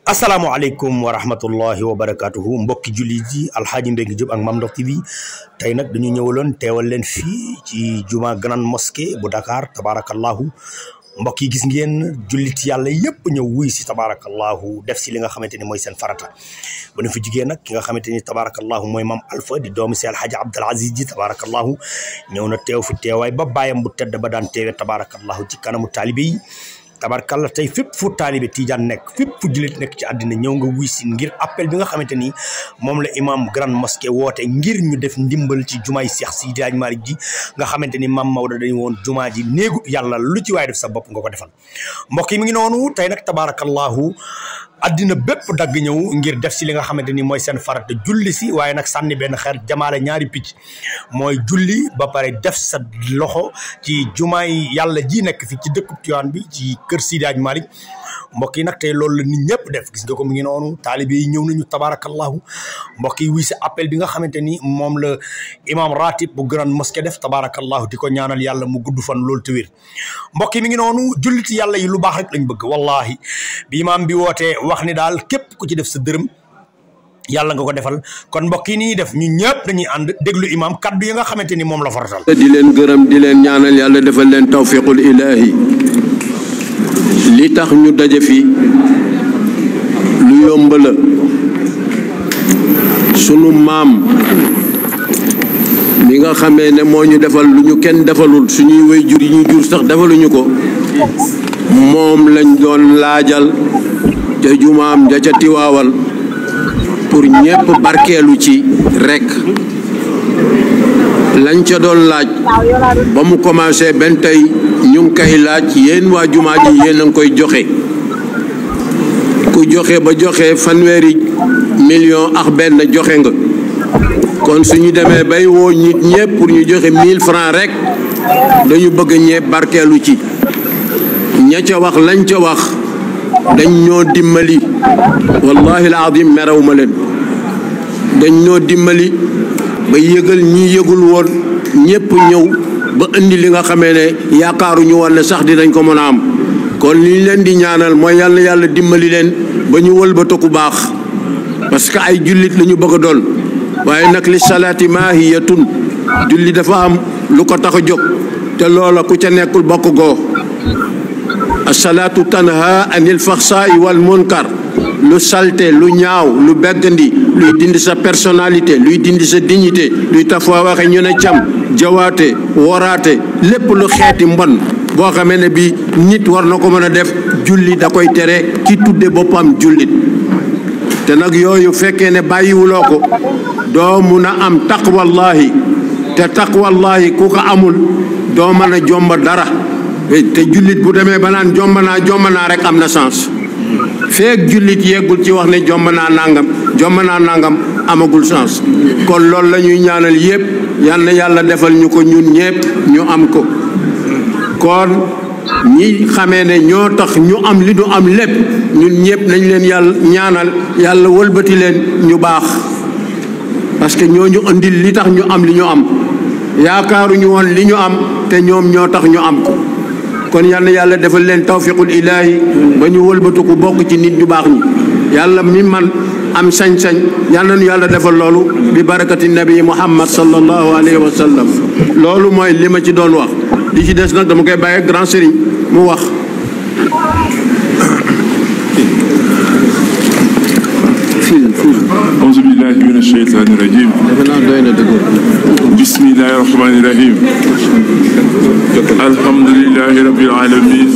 asalaamaaleykum wa rahmatullahi wa barakatuhu mbokki jullit ji Alxaaji Mbengue Diop ak Mame Ndokh TV tey nag dañu ñëwaloon teewal leen fii ci juma grande mosquée bu Dakar tabarakallahu mbokk yi gis ngeen jullit yàlla yëpp ñëw wuy si tabarakallahu def si li nga xamante ni mooy seen farata ba nu fi jigéen nag ki nga xamante ni tabarakallahu mooy Mame Alpha di doomu si Alxaaji Abdul Aziz ji tabarakallahu ñëw na teew fi teewaay ba bàyyam bu tedd ba daan teewe tabarakallahu ci kanamu taalibe yi tabarkalla tey fépp fu taalibe Tijaan nekk fépp fu jullit nekk ci àddina ñëw nga wuy si ngir appel bi nga xamante ni moom la imam grande mosquée woote ngir ñu def ndimbal ci jumaay Seex Seydi Hadji Malick ji nga xamante ni Mame Maodo dañu woon jumaa ji néegu yàlla lu ci waay def sa bopp nga ko defal mbokk yi mi ngi noonu tey nag tabarakallahu addina bépp dagg ñëw ngir def si li nga xamante ni mooy seen farata julli si waaye nag sànni benn xeer jamaale ñaari picc mooy julli ba pare def sa loxo ci jumaay yàlla ji nekk fi ci dëkkub Tiwaawan bi ci kër Seydi Hadji Malick mbokk yi nag tey loolu la nit ñëpp def gis nga ko mu ngi noonu taalibe yi ñëw nañu tabarakallahu mbokk yi wuy si appel bi nga xamante ni moom la imam ratib bu grande mosquée def tabarakallahu di ko ñaanal yàlla mu gudd fan loolu te wér mbokk yi mi ngi noonu julliti yàlla yi lu baax rek lañ bëgg wallahi bi imam bi wootee wax ni daal képp ku ci def sa dërëm yàlla nga ko defal kon mbokk yi ni ñuy def ñu ñëpp dañuy ànd déglu imam kaddu yi nga xamante ni moom la faratal di leen gërëm di leen ñaanal yàlla defal leen tawfiqul ilahi li tax ñu daje fi lu yomb la sunu maam mi nga xamee ne moo ñu defal lu ñu kenn defalul suñuy waajur yi ñu jur sax defaluñu ko moom lañ doon laajal ca jumaam ja ca Tiwaawal pour ñépp barkeelu ci rekk lañ ca doon laaj ba mu commencé benn tey ñu ngi koy laaj yéen waa jumaa ji yéen a ngi koy joxe ku joxe ba joxe fanweeri million ak benn joxe nga kon suñu demee bay woo nit ñépp pour ñu joxe 1000 francs rekk dañu bëgg ñépp barkeelu ci ña ca wax lañ ca wax dañ ñoo dimbali wallahi alazim meraw ma leen dañ ñoo dimbali ba yëgal ñi yëgul woon ñépp ñëw ba indi li nga xamee ne yaakaaruñu woon ne sax dinañ ko mën a am kon li ñu leen di ñaanal mooy yàlla yàlla dimbali leen ba ñu wëlbatiku baax parce que ay jullit la ñu bëgg a doon waaye nag li salaati maahiyatun julli dafa am lu ko tax a jóg te loola ku ca nekkul bokk goo asalaatu tanha anil faxsaai wal munkar lu salte lu ñaaw lu beggandi luy dindi sa personnalité luy dindi sa dignité luy tafaa waxe ñu ne cam jawaate woraate lépp lu xeeti mbon boo xamee ne bi nit war na ko mën a def julli da koy tere ki tudde boppam jullit te nag yooyu fekkee ne bàyyiwuloo ko doo mun a am taqwallahi te taqwallahi ku ko amul doo mën a jomba dara te jullit bu demee ba naan jomba naa rek am na sens feek jullit yeggul ci wax ne jomba naa nangam amagul sens kon loolu la ñuy ñaanal yépp yal na yàlla defal ñu ko ñun ñépp ñu am ko kon ñi xamee ne ñoo tax ñu am li du am lépp ñun ñépp nañ leen yàlla ñaanal yàlla wëlbati leen ñu baax parce que ñoo ñu indil li tax ñu am li ñu am yaakaaruñu woon li ñu am te ñoom ñoo tax ñu am ko kon yal na yàlla defal leen tawfiqul ilaahi ba ñu wëlbatiku bokk ci nit ñu baax ñi yàlla mi man am sañ-sañ yal na nu yàlla defal loolu bi barakati nabi muhammad sallallahu alayhi wa sallam loolu mooy li ma ci doon wax li ci des nag dama koy bàyyi grand sëriñ mu wax auzu billahi mina shaytaani rajim bismillahi rahmani rahim alhamdulillahi rabbil alamin